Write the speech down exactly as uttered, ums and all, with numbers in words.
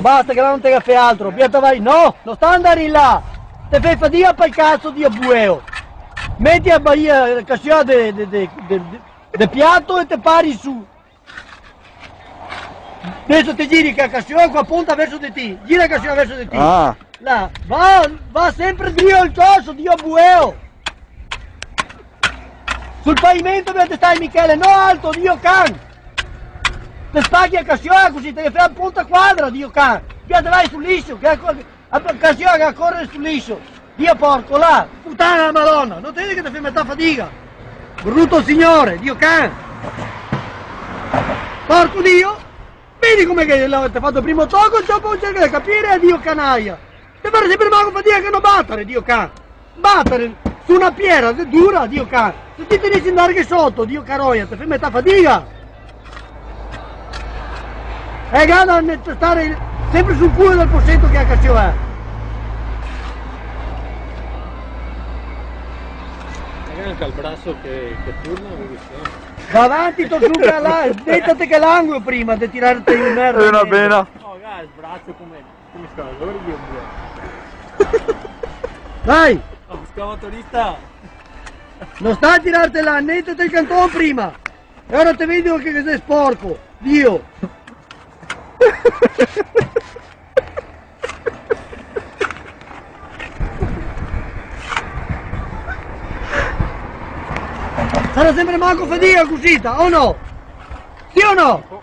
Basta che là no te ga fe altro, via te vai. No, no sta andar in là. Te fè fadiga pal caso, Dio bueo. Meti a baia, casioa de, de, de, de, de, de piato e te pari su. Deso te giri che a casioa co a ponta verso de ti. Gira a casioa verso de ti. Ah. Là, va, va sempre drio el coso, Dio bueo. Sul pavimento dove te stai, Michele, no alto, Dio can. Te spachi a casioa cusì, te fè a ponta quadra, Dio can. Via te vai sul liso, che a co-, a casioa che a core sul liso. Dio porco, là, putana la Madona, no te vedi che te fè metà fadiga? Bruto signore, Dio can. Porco Dio. Vedi come che la, te fa el primo toco, dopo cerca de capire, Dio canaia. Te pare sempre manco fadiga che no batare, Dio can. Batare su na piera xe dura, Dio can. Se ti te devi andar che soto, Dio caroia, te fè metà fadiga. E gana ne-, stare sempre sul culo del poseto che a casioa. E anca el braso che, che turna, vedi, sì. Va avanti, to su che là, sdetate che l'angolo prima de tirarte in merda. Xe na bena. No, dai, el braso come, come sta? Alora Dio mio. Dai! Oh, scavatorista! No sta a tirarte là, sdetate el canton prima! E ora te vedo che, che te si sporco! Dio! Sarà sempre manco fadiga cusita, o no? Sì o no?